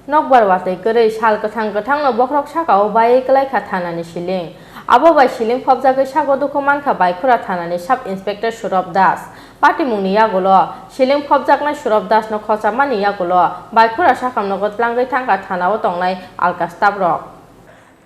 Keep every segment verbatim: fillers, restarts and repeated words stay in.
Nokbar watwi kwrwi sal kwthang kwthangno bokhorok sakao baiwi kwlaikha thanani siling. Abo bai siling phobjagwi sago dukhu mankha Baikhora thanani Sub Inspector Surab Das. Patimungni yagulo siling phobjaknai Surab Dasno khochamani yagulo Baikhora sakhamnogo tlangwi thangkha thanao tongnai alka staff rok.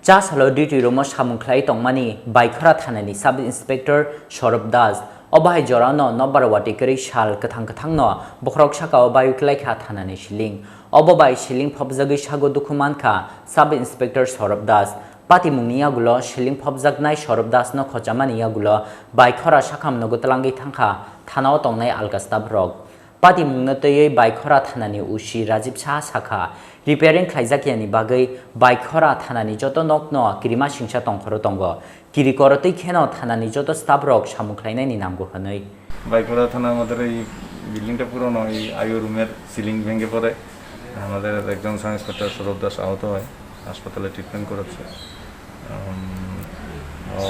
Cha salo duty room o samung khlai tongmani Baikhora thanani Sub Inspector Saurabh Das. Obo hai jorano nokbar watwi kwrwi sal kwthang kwthangno bokhorok sakao baiwi kwlaikha thanani siling. Obo bai siling phobjagwi sago dukhu mankha Sub Inspector Saurabh Das. Patimungni yagulo siling phobjaknai Saurabh Dasno khochamani yagulo Baikhora sakhamnogo tlangwi thangkha thanao tongnai alka staff rok. Patimungno twiwi Baikhora thanani O C Rajiv Saha sakha, repairing khlaijakyani bagwi Baikhora thanani joto nokno kirima singsa tongkhoro tongo. Kiri korotwi kheno thanani joto staff rok samung khlainaini nango hwnwi. বাইখরা থানার মধ্যে এই বিল্ডিংটা পুরনো, এই আইও রুমের সিলিং ভেঙে পড়ে আমাদের একজন সাব ইন্সপেক্টর সৌরভ দাস আহত হয়, হাসপাতালে ট্রিটমেন্ট করাচ্ছে। উম,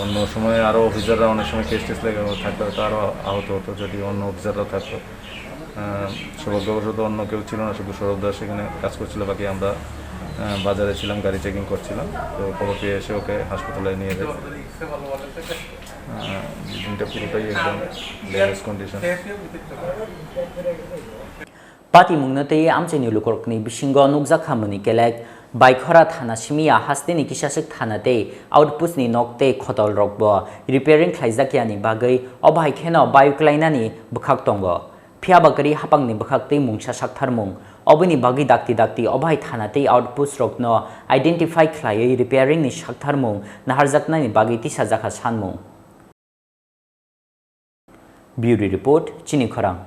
অন্য সময় আরও অফিসাররা অনেক সময় কেস টেস লেগে থাকলে হয়তো আরও আহত হতো, যদি অন্য অফিসাররা থাকতো। আহ, সৌভাগ্যবশত অন্য কেউ ছিল না, শুধু সৌরভ দাস এখানে কাজ করছিল, বাকি আমরা, আহ, বাজারে ছিলাম, গাড়ি চেকিং করছিলাম। তো খবর পেয়ে এসে ওকে হাসপাতালে নিয়ে যাই। আহ, বিল্ডিংটা পুরোটাই একদম damage condition. Patimungno tei amchaini lukurokni bisingo nukjakha mwnwi kelek, Baikhora thana simiya hasteni kisaswk thana tei outpost ni nok tei khotol rokbo repairing khlaijakyani bagwi obo hai kheno baiwi kwlainani bwkhak tongo. Phiya ba kwrwi hapangni bwkhak tei mungsa saktharmung. Oboni bagwi dakti dakti obo hai thana tei outpost rokno identify khlaiwi repairing ni saktharmung naharjaknani bagwi tisajakha sanmung. Bureau Report, Chini Khorang.